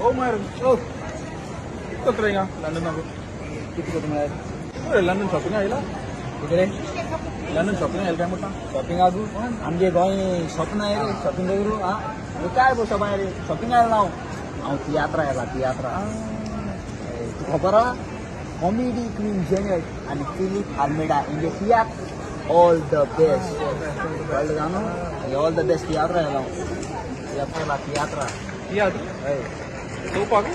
ओ मार ओ, कित करता हिंगा लंडनाक? कितें करता म्हळ्यार? अरे, लंडन शॉपिंग आयला. कितें रे? लंडन शॉपिंग आयला काय म्हणटा? शॉपिंगाकू आमगे गोंय शॉप ना रे शॉपिंग करू. आं, हे काय गो शॉपां रे? शॉपिंग आयला हांव. हांव तियात्रा आयला, तियात्रा. तुका खबर आहा, कॉमेडी क्वीन जेनेट आनी फिलीप आल्मेडा हेंगे तियात्र ऑल the best. कळ्ळें का न्हू? ऑल the best तियात्रा आयला हांव. तियात्रा आयला, तियात्रा. तियात्र. हय. चोवपाक?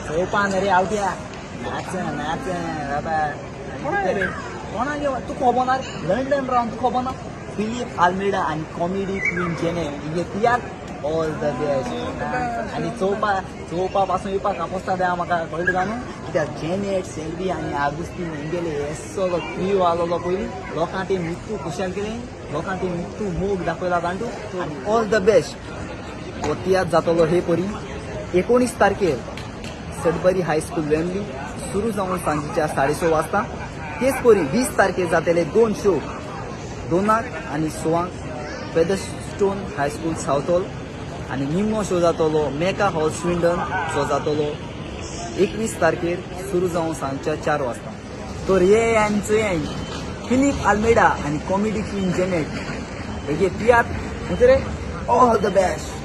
चोवपा न्ही रे, आवट्या, नाच नाच बाबा. कोणा रे? कोणागे तूं खबर ना रे? लंडन रावन तूं खबर ना? फिलीप आल्मेडा आनी कॉमेडी क्वीन जेनेट हेंगे तियात्र ऑल the best. आनी चोवपा चोवपा पासून येवपाक कापोस्ता द्या म्हाका. कळ्ळें तुका न्हू? कित्याक जेनेट सेल्वी आनी आगुस्तीन हेंगेले येसो क्रीव आसलेलो पयलीं, लोकां ते मित्तू खुशाल केले, लोकां ते मित्तू मोग दाखयला जाणटू. आनी ऑल the best हो तियात्र जातलो हे परी 19 तारखेर सडबरी हायस्कूल, वेम्बली, सुरू जावन सांजेच्या 6:30 वाजता. तेच परी 20 तारखेर जातले दोन शो, 2 आंक आनी 6 आंक फेदरस्टोन हायस्कूल, सावथॉल आनी निमणो शो जातलो मेका हॉल, स्विंडन, जो जातलो 21 तारखेर सुरू जावन सांजच्या 4 वाजता. तर हे आनी चोय, फिलीप आल्मेडा आनी कॉमेडी क्वीन जेनेट हेगे तियात्र म्हणजे रे ऑल the best.